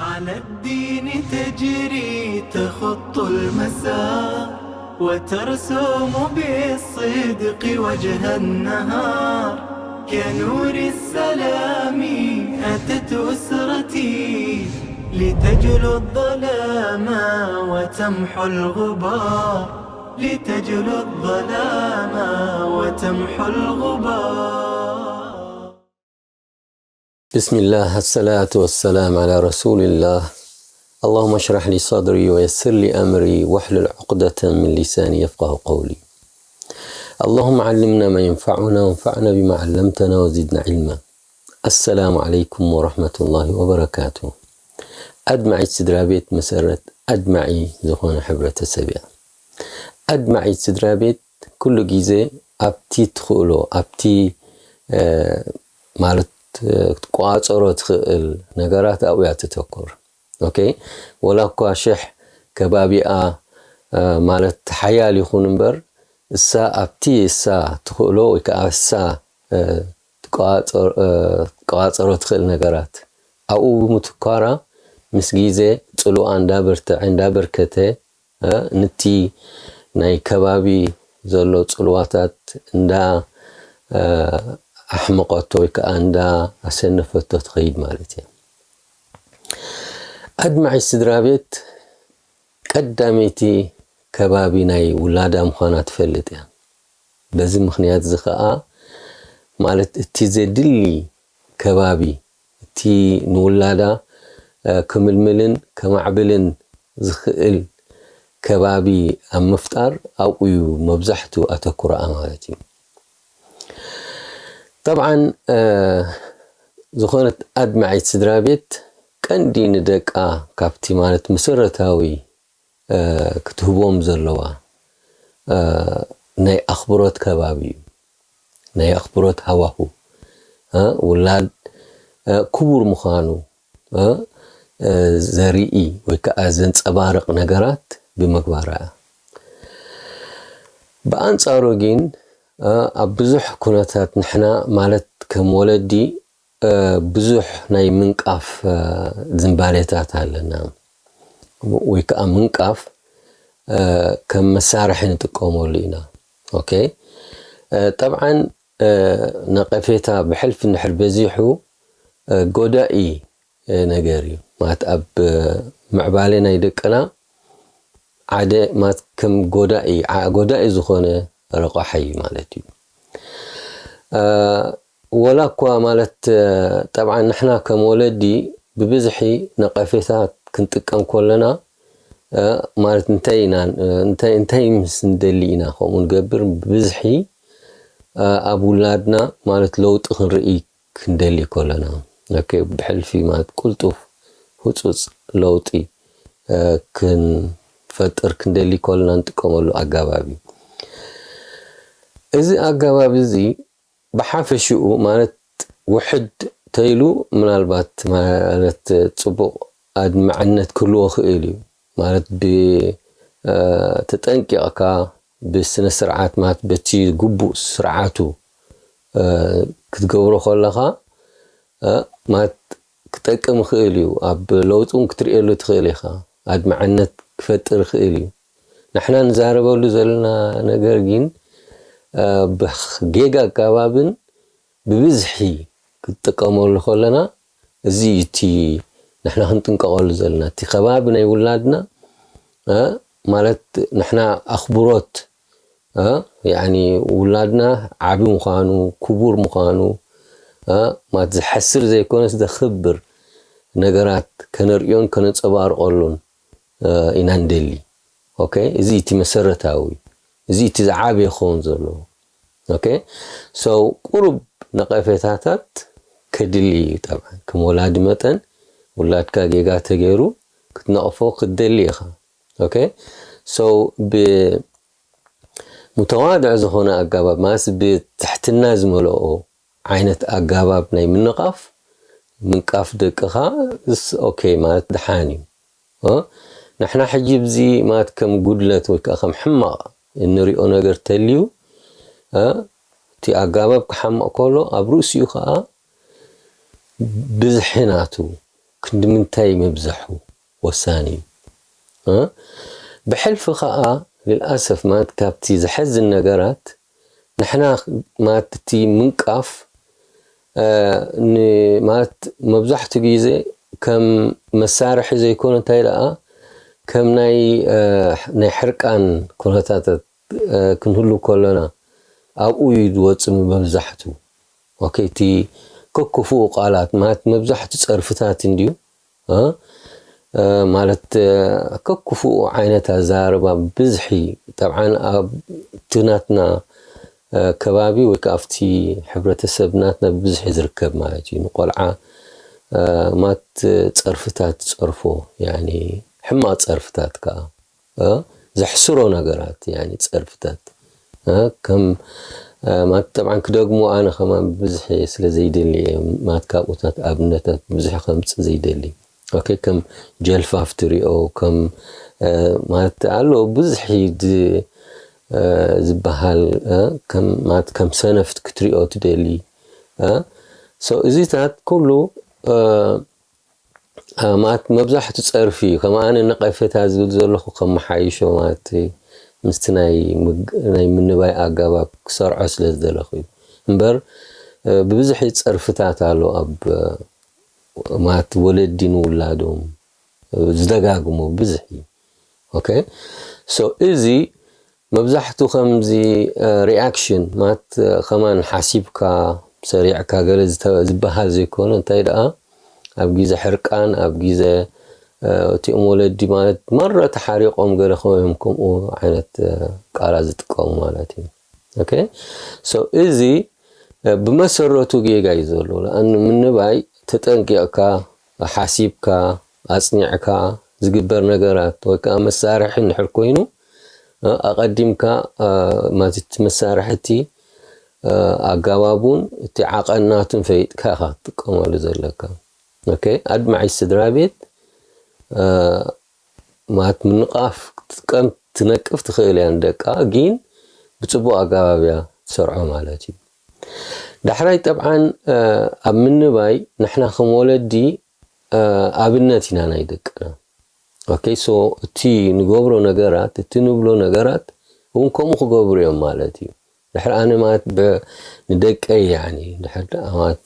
على الدين تجري تخط المسار، وترسم بالصدق وجه النهار. كنور السلام أتت أسرتي، لتجلو الظلام وتمحو الغبار، لتجلو الظلام وتمحو الغبار. بسم الله، الصلاة والسلام على رسول الله. اللهم اشرح لي صدري ويسر لي أمري واحلل عقدة من لساني يفقه قولي. اللهم علمنا ما ينفعنا وانفعنا بما علمتنا وزدنا علما. السلام عليكم ورحمة الله وبركاته. ኣድማዒት ስድራ ቤት መሰረት ኣድማዒ ዝኾነ ሕብረተሰብ እያ። ኣድማዒት ስድራ ቤት ኩሉ ግዜ ኣብቲ ትኽእሎ፣ ኣብቲ ማለት ክትቆፃፀሮ ትኽእል ነገራት ኣብኡ እያ ትተኩር። ኦኬ፣ ወላ እኳ ሽሕ ከባቢኣ ማለት ሓያል ይኹን እምበር፣ እሳ ኣብቲ እሳ ትኽእሎ ወይ ከዓ እሳ ትቆፃፀሮ ትኽእል ነገራት ኣብኡ ብምትኳራ፣ ምስ ግዜ ፅልዋ እንዳበርተዐ እንዳበርከተ፣ ንቲ ናይ ከባቢ ዘሎ ፅልዋታት እንዳ ኣሕመቐቶ ወይ ከዓ እንዳ ኣሰነፈቶ ትኸይድ ማለት እያ። ኣድማዒ ስድራ ቤት ቀዳመይቲ ከባቢ ናይ ውላዳ ምዃና ትፈልጥ እያ። በዚ ምኽንያት እዚ ከዓ ማለት እቲ ዘድሊ ከባቢ፣ እቲ ንውላዳ ክምልምልን ከማዕብልን ዝኽእል ከባቢ ኣብ ምፍጣር ኣብኡ እዩ መብዛሕቱ ኣተኩሮኣ ማለት እዩ። ጠብዓን ዝኾነት ኣድማዒት ስድራ ቤት ቀንዲ ንደቃ ካብቲ ማለት መሰረታዊ ክትህቦም ዘለዋ ናይ ኣኽብሮት ከባቢ እዩ። ናይ ኣኽብሮት ሃዋሁ ውላድ ክቡር ምዃኑ ዘርኢ ወይ ከዓ ዘንፀባርቕ ነገራት ብምግባራ እያ። ብኣንፃሩ ግን ኣብ ብዙሕ ኩነታት ንሕና ማለት ከም ወለዲ ብዙሕ ናይ ምንቃፍ ዝንባሌታት ኣለና፣ ወይ ከዓ ምንቃፍ ከም መሳርሒ ንጥቀመሉ ኢና። ኦኬ፣ ጠብዓን ነቐፌታ ብሕልፊ እንድሕር በዚሑ ጎዳኢ ነገር እዩ። ማለት ኣብ ምዕባለ ናይ ደቅና ሓደ ማለት ከም ጎዳኢ ጎዳኢ ዝኾነ ረቋሒ እዩ ማለት እዩ። ወላ እኳ ማለት ጠብዓን ንሕና ከም ወለዲ ብብዝሒ ነቐፌታ ክንጥቀም ከለና ማለት እንታይ ኢና እንታይ ምስ ንደሊ ኢና ከምኡ ንገብር። ብብዝሒ ኣብ ውላድና ማለት ለውጢ ክንርኢ ክንደሊ ከለና፣ ብሕልፊ ማለት ቅልጡፍ ህፁፅ ለውጢ ክንፈጥር ክንደሊ ከለና ንጥቀመሉ ኣጋባብ እዩ። እዚ ኣጋባብ እዚ ብሓፈሽኡ ማለት ውሕድ ተይሉ ምናልባት ማለት ፅቡቕ ኣድማዕነት ክህልዎ ክእል እዩ። ማለት ብተጠንቂቕካ ብስነ ስርዓት ማለት በቲ ግቡእ ስርዓቱ ክትገብሮ ከለኻ ማለት ክጠቅም ይኽእል እዩ። ኣብ ለውጢ እውን ክትርእየሉ ትኽእል ኢኻ። ኣድማዕነት ክፈጥር ይኽእል እዩ። ንሕና ንዛረበሉ ዘለና ነገር ግን ብጌጋ ኣገባብን ብብዝሒ ክትጥቀመሉ ከለና እዚ እዩ እቲ ንሕና ክንጥንቀቐሉ ዘለና። እቲ ከባቢ ናይ ውላድና ማለት ንሕና ኣኽብሮት ያኒ ውላድና ዓቢ ምዃኑ ክቡር ምዃኑ ማለት ዝሐስር ዘይኮነስ ዘኽብር ነገራት ከነርእዮን ከነንጸባርቐሉን ኢና ንደሊ። ኦኬ፣ እዚ እቲ መሰረታዊ፣ እዚ እቲ ዝዓበየ ክኸውን ዘለዎ። ኦኬ፣ so ቁሩብ ነቐፌታታት ከድሊ እዩ። ጠብዓን ከም ወላዲ መጠን ውላድካ ጌጋ ተገይሩ ክትነቕፎ ክትደሊ ኢኻ። ኦኬ፣ so ብሙተዋድዕ ዝኾነ ኣገባብ ማለት ብትሕትና ዝመልኦ ዓይነት ኣገባብ ናይ ምንቓፍ ምንቃፍ ደቅኻ ኦኬ ማለት ደሓን እዩ። ንሕና ሕጂ ብዚ ማለት ከም ጉድለት ወይ ከዓ ከም ሕማቕ እንሪኦ ነገር ተልዩ እቲ ኣገባብ ክሓምቕ ከሎ ኣብ ርእሲኡ ከዓ ብዝሒ ናቱ ክንዲ ምንታይ ምብዛሑ ወሳኒ እዩ። ብሕልፊ ኸዓ ልልኣሰፍ ማለት ካብቲ ዘሐዝን ነገራት ንሕና ማለት እቲ ምንቃፍ ማለት መብዛሕትኡ ግዜ ከም መሳርሒ ዘይኮነ እንታይ ደኣ ከም ናይ ናይ ሕርቃን ኩነታታት ክንህሉ ከሎና ኣብኡ እዩ ዝወፅእ መብዛሕትኡ። ኦኬ፣ እቲ ከክፉኡ ቃላት ማለት መብዛሕትኡ ፀርፍታት እንድዩ ማለት ከክፉኡ ዓይነት ኣዘራርባ ብዝሒ ጠብዓን ኣብቲ ናትና ከባቢ ወይ ከዓ ኣብቲ ሕብረተሰብ ናትና ብብዝሒ ዝርከብ ማለት እዩ። ንቆልዓ ማት ፀርፍታት ፀርፎ ሕማቅ ፀርፍታት ከዓ ዘሕስሮ ነገራት ፀርፍታት ከም ማት ጠብዓን ክደግሞ ኣነ ከማን ብብዝሒ ስለ ዘይደሊ እየ ማት ካብኡታት ኣብነታት ብብዝሒ ከምፅእ ዘይደሊ። ኦኬ፣ ከም ጀልፋፍ ትሪኦ ከም ማለት ኣሎ ብዙሕ ዝበሃል ከም ሰነፍ ክትሪኦ ትደሊ። እዚታት ኩሉ ማለት መብዛሕቱ ፀርፊ እዩ። ከም ኣነ ነቐፌታ ዝብል ዘለኹ ከመሓይሾ ማለት ምስቲ ናይ ምንባይ ኣገባብ ክሰርዖ ስለ ዝደለኹ እዩ እምበር ብብዝሒ ፀርፍታት ኣሎ ኣብ ማለት ወለዲ ንውላዶም ዝደጋግሞ ብዙሕ እዩ። ኦኬ፣ ሶ እዚ መብዛሕቱ ከምዚ ሪኣክሽን ማለት ከማን ሓሲብካ ሰሪዕካ ገለ ዝበሃል ዘይኮነ እንታይ ደኣ ኣብ ግዜ ሕርቃን ኣብ ግዜ እቲኦም ወለዲ ማለት መረ ተሓሪቆም ገለ ከመዮም ከምኡ ዓይነት ቃላት ዝጥቀሙ ማለት እዩ። ኦኬ፣ ሶ እዚ ብመሰረቱ ጌጋ እዩ ዘሎ። ምንባይ ተጠንቂቕካ ሓሲብካ ኣፅኒዕካ ዝግበር ነገራት ወይ ከዓ መሳርሒ እንድሕር ኮይኑ ኣቐዲምካ ማለት እቲ መሳርሒ እቲ ኣገባቡን እቲ ዓቐን ናቱን ፈሊጥካ ኢኻ ክትጥቀመሉ ዘለካ። ኦኬ፣ ኣድማዒ ስድራ ቤት ማለት ምንቓፍ ክትጥቀም ትነቅፍ ትኽእል እያ ንደቃ ግን ብፅቡቅ ኣገባብ እያ ትሰርዖ ማለት እዩ። ዳሕራይ ጠብዓን ኣብ ምንባይ ንሕና ከም ወለዲ ኣብነት ኢና ናይ ደቅና። ኦኬ፣ ሶ እቲ ንገብሮ ነገራት እቲ ንብሎ ነገራት እውን ከምኡ ክገብሩ እዮም ማለት እዩ። ድሕሪ ኣነ ማለት ንደቀይ ያኒ ድሕሪ ማለት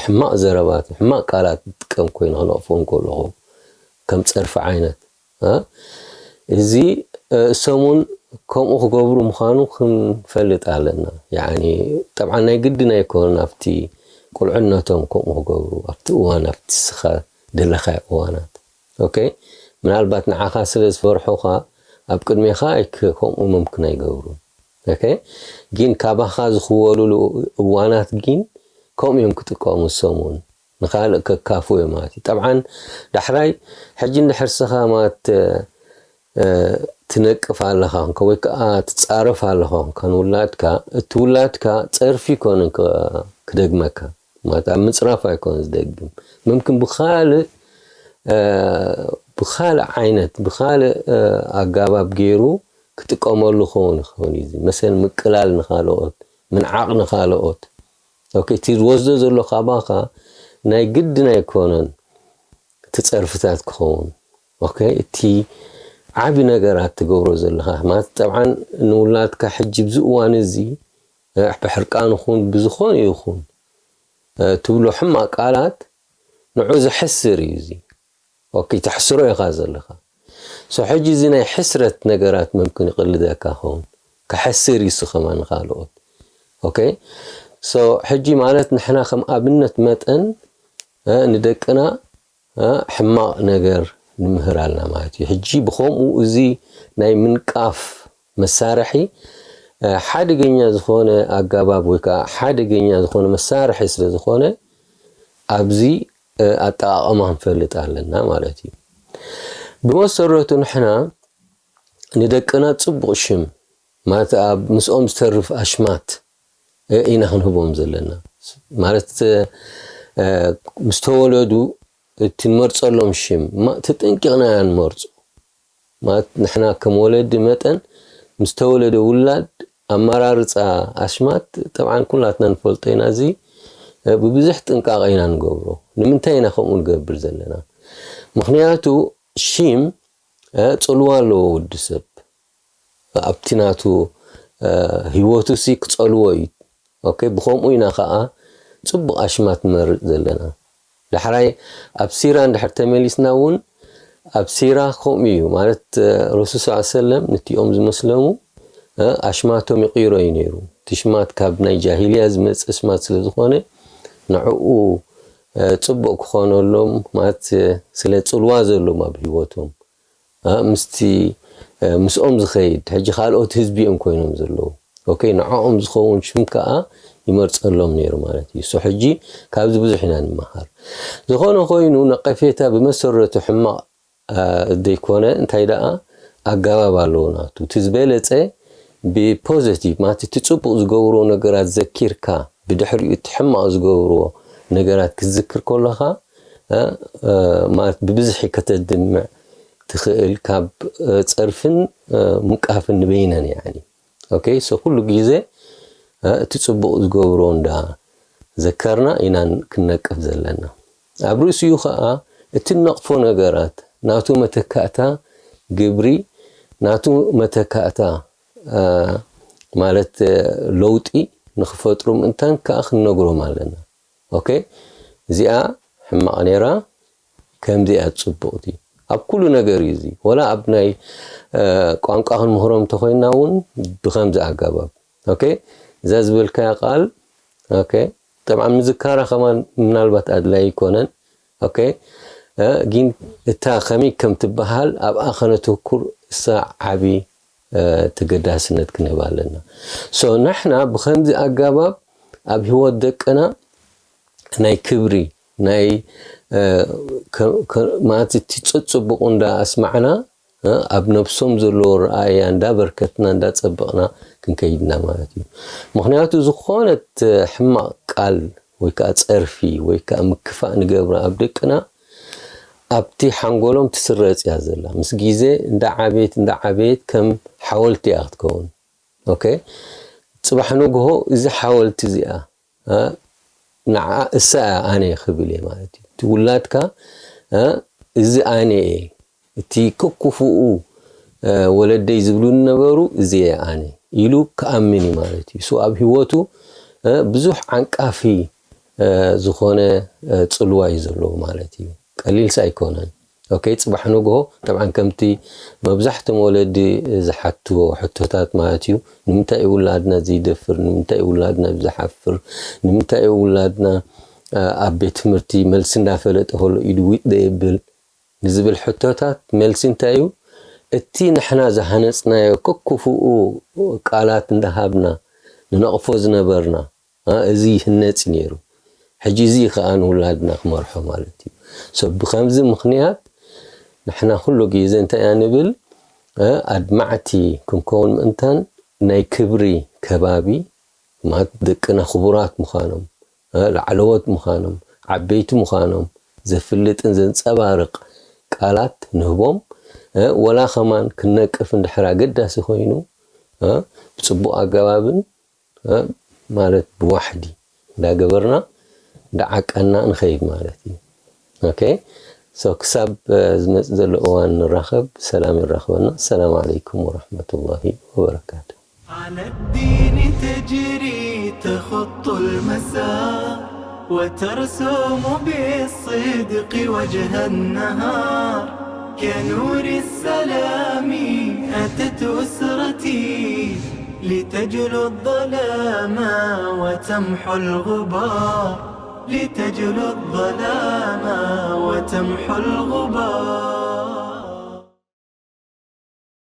ሕማቕ ዘረባት ሕማቕ ቃላት ዝጥቀም ኮይኑ ክነቕፎም ከለኹ ከም ፀርፊ ዓይነት እዚ እሶም እውን ከምኡ ክገብሩ ምዃኑ ክንፈልጥ ኣለና። ያኒ ጠብዓ ናይ ግድን ኣይኮነን ኣብቲ ቁልዕነቶም ከምኡ ክገብሩ ኣብቲ እዋን ኣብቲ ስኻ ደለኻዮ እዋናት። ኦኬ፣ ምናልባት ንዓኻ ስለ ዝፈርሑኻ ኣብ ቅድሜኻ ኣይክ- ከምኡ መምክን ኣይገብሩን። ኦኬ፣ ግን ካባኻ ዝኽወሉሉ እዋናት ግን ከምኡ እዮም ክጥቀሙ እሶም እውን ንኻልእ ከካፉ እዮም ማለት እዩ። ጠብዓን ዳሕራይ ሕጂ እንድሕር ስኻ ማለት ትነቅፍ ኣለኻ ኮንካ ወይ ከዓ ትፃረፍ ኣለኻ ኮንካ ንውላድካ እቲ ውላድካ ፀርፊ ይኮንን ክደግመካ ማለት ኣብ ምፅራፍ ኣይኮነ ዝደግም ምምክን ብካልእ ብካልእ ዓይነት ብካልእ ኣጋባብ ገይሩ ክጥቀመሉ ክኸውን ይኸውን እዩ። መሰል ምቅላል ንካልኦት ምንዓቕ ንካልኦት ኦኬ እቲ ዝወስዶ ዘሎ ካባኻ ናይ ግድን ኣይኮነን እቲ ፀርፍታት ክኸውን ኦኬ እቲ ዓቢ ነገራት ትገብሮ ዘለኻ ማለት ጠብዓን ንውላድካ ሕጂ ብዚ እዋን እዚ ብሕርቃን ይኹን ብዝኾነ ይኹን ትብሎ ሕማቅ ቃላት ንዑ ዘሕስር እዩ እዚ ኦኬ ተሕስሮ ኢኻ ዘለኻ ሶ ሕጂ እዚ ናይ ሕስረት ነገራት መምክን ይቕልደካ ኸውን ከሕስር ይሱ ከማን ካልኦት ኦኬ ሶ ሕጂ ማለት ንሕና ከም ኣብነት መጠን ንደቅና ሕማቕ ነገር ንምህር ኣለና ማለት እዩ። ሕጂ ብኸምኡ እዚ ናይ ምንቃፍ መሳርሒ ሓደገኛ ዝኾነ ኣጋባብ ወይ ከዓ ሓደገኛ ዝኾነ መሳርሒ ስለ ዝኾነ ኣብዚ ኣጠቓቕማ ክንፈልጥ ኣለና ማለት እዩ። ብመሰረቱ ንሕና ንደቅና ፅቡቕ ሽም ማለት ኣብ ምስኦም ዝተርፍ ኣሽማት ኢና ክንህቦም ዘለና ማለት ምስ ተወለዱ እቲ ንመርፀሎም ሽም ተጠንቂቕና ኢና ንመርፆ ማለት ንሕና ከም ወለዲ መጠን ምስ ተወለደ ውላድ ኣመራርፃ ኣሽማት ጠብዓን ኩላትና ንፈልጦ ኢና እዚ ብብዙሕ ጥንቃቐ ኢና ንገብሮ ንምንታይ ኢና ከምኡ ንገብር ዘለና? ምኽንያቱ ሺም ጽልዋ ኣለዎ ወዲ ሰብ ኣብቲ ናቱ ህይወቱ ሲ ክጸልዎ እዩ። ኦኬ፣ ብኸምኡ ኢና ከዓ ጽቡቕ ኣሽማት ንመርጽ ዘለና። ዳሕራይ ኣብ ሲራ እንድሕር ተመሊስና እውን ኣብ ሲራ ከምኡ እዩ ማለት ረሱል ስ ሰለም ንቲኦም ዝመስለሙ ኣሽማቶም ይቕይሮ እዩ ነይሩ። እቲ ሽማት ካብ ናይ ጃሂልያ ዝመጽእ ሽማት ስለ ዝኾነ ንዕኡ ጽቡቕ ክኾነሎም ማለት ስለ ጽልዋ ዘሎም ኣብ ህይወቶም ምስቲ ምስኦም ዝኸይድ ሕጂ ካልኦት ህዝቢ እዮም ኮይኖም ዘለዉ። ኦኬ፣ ንዕኦም ዝኸውን ሽም ከዓ ይመርፀሎም ነይሩ ማለት እዩ። ሶ ሕጂ ካብዚ ብዙሕ ኢና ንመሃር። ዝኾነ ኮይኑ ነቀፌታ ብመሰረቱ ሕማቕ ዘይኮነ፣ እንታይ ደኣ ኣገባብ ኣለዎ ናቱ። እቲ ዝበለፀ ብፖዘቲቭ ማለት እቲ ፅቡቕ ዝገብርዎ ነገራት ዘኪርካ ብድሕሪኡ እቲ ሕማቕ ዝገብርዎ ነገራት ክትዝክር ከለኻ ማለት ብብዝሒ ከተድምዕ ትኽእል ካብ ፀርፍን ምቃፍን ንበይነን ያኒ። ኦኬ፣ ሶ ኩሉ ግዜ እቲ ፅቡቕ ዝገብሮ እንዳ ዘከርና ኢና ክንነቅፍ ዘለና። ኣብ ርእሲኡ ከዓ እቲ ነቕፎ ነገራት ናቱ መተካእታ ግብሪ ናቱ መተካእታ ማለት ለውጢ ንክፈጥሩ ምእንታን ከዓ ክንነግሮም ኣለና። ኦኬ፣ እዚኣ ሕማቕ ነይራ፣ ከምዚኣ ጽቡቕቲ። ኣብ ኩሉ ነገር እዩ እዚ። ወላ ኣብ ናይ ቋንቋ ክንምህሮም እንተኮይና እውን ብከምዚ ኣገባብ። ኦኬ፣ እዛ ዝበልካያ ቃል ኦኬ፣ ጠብዓን ምዝካራ ከማን ምናልባት ኣድላይ ይኮነን። ኦኬ፣ ግን እታ ከመይ ከም ትበሃል ኣብኣ ከነተኩር እሳ ዓቢ ተገዳስነት ክንህብ ኣለና። ሶ ንሕና ብከምዚ ኣገባብ ኣብ ህይወት ደቅና ናይ ክብሪ ናይ ማለት እቲ ጸጽቡቑ እንዳ ኣስማዕና ኣብ ነብሶም ዘለዎ ረኣያ እንዳ በርከትና እንዳ ጸበቕና ክንከይድና ማለት እዩ። ምክንያቱ ዝኾነት ሕማቕ ቃል ወይ ከዓ ጸርፊ ወይ ከዓ ምክፋእ ንገብራ ኣብ ደቅና ኣብቲ ሓንጎሎም ትስረጽ እያ ዘላ። ምስ ግዜ እንዳ ዓበየት እንዳ ዓበየት ከም ሓወልቲ እያ ክትከውን። ኦኬ፣ ጽባሕ ንግሆ እዚ ሓወልቲ እዚኣ ንዓ እሳ እያ ኣነ ክብል እየ ማለት እዩ። እቲ ውላድካ እዚ ኣነ እየ፣ እቲ ከኩፍኡ ወለደይ ዝብሉ ነበሩ እዚ እየ ኣነ ኢሉ ክኣምን እዩ ማለት እዩ። ሶ ኣብ ህይወቱ ብዙሕ ዓንቃፊ ዝኾነ ጽልዋ እዩ ዘለዎ ማለት እዩ። ቀሊልስ ኣይኮነን። ኦኬ፣ ጽባሕ ንግሆ ጠብዓን ከምቲ መብዛሕቶም ወለዲ ዝሓትዎ ሕቶታት ማለት እዩ፣ ንምንታይ እዩ ውላድና ዘይደፍር? ንምንታይ እዩ ውላድና ዝሓፍር? ንምንታይ እዩ ውላድና ኣብ ቤት ትምህርቲ መልሲ እንዳፈለጠ ከሎ ኢዱ ዊጥ ደየብል ንዝብል ሕቶታት መልሲ እንታይ እዩ? እቲ ንሕና ዝሃነጽናዮ ከክፉኡ ቃላት እንዳሃብና ንነቕፎ ዝነበርና እዚ ይህነጽ ነይሩ። ሕጂ እዚ ከኣ ንውላድና ክመርሖ ማለት እዩ። ሰብ ብከምዚ ምኽንያት ንሕና ኩሉ ግዜ እንታይ ኢና ንብል? ኣድማዕቲ ክንከውን ምእንታን ናይ ክብሪ ከባቢ ማለት ደቅና ክቡራት ምዃኖም፣ ላዕለዎት ምዃኖም፣ ዓበይቲ ምዃኖም ዘፍልጥን ዘንጸባርቕ ቃላት ንህቦም። ወላ ከማን ክነቅፍ እንድሕር ኣገዳሲ ኮይኑ ብጽቡቕ ኣገባብን ማለት ብዋሕዲ እንዳገበርና እንዳዓቀና ንኸይድ ማለት እዩ። ኦኬ፣ ሶ ክሳብ ዝመጽእ ዘሎ እዋን ንራኸብ፣ ሰላም ይራኽበና። ሰላም ዓለይኩም ወረሕመቱላሂ ወበረካቱ። على الدين تجري تخط المسار وترسم بالصدق وجه النهار كنور السلام أتت أسرتي لتجلو الظلام وتمحو الغبار لتجلو الظلام وتمحو الغبار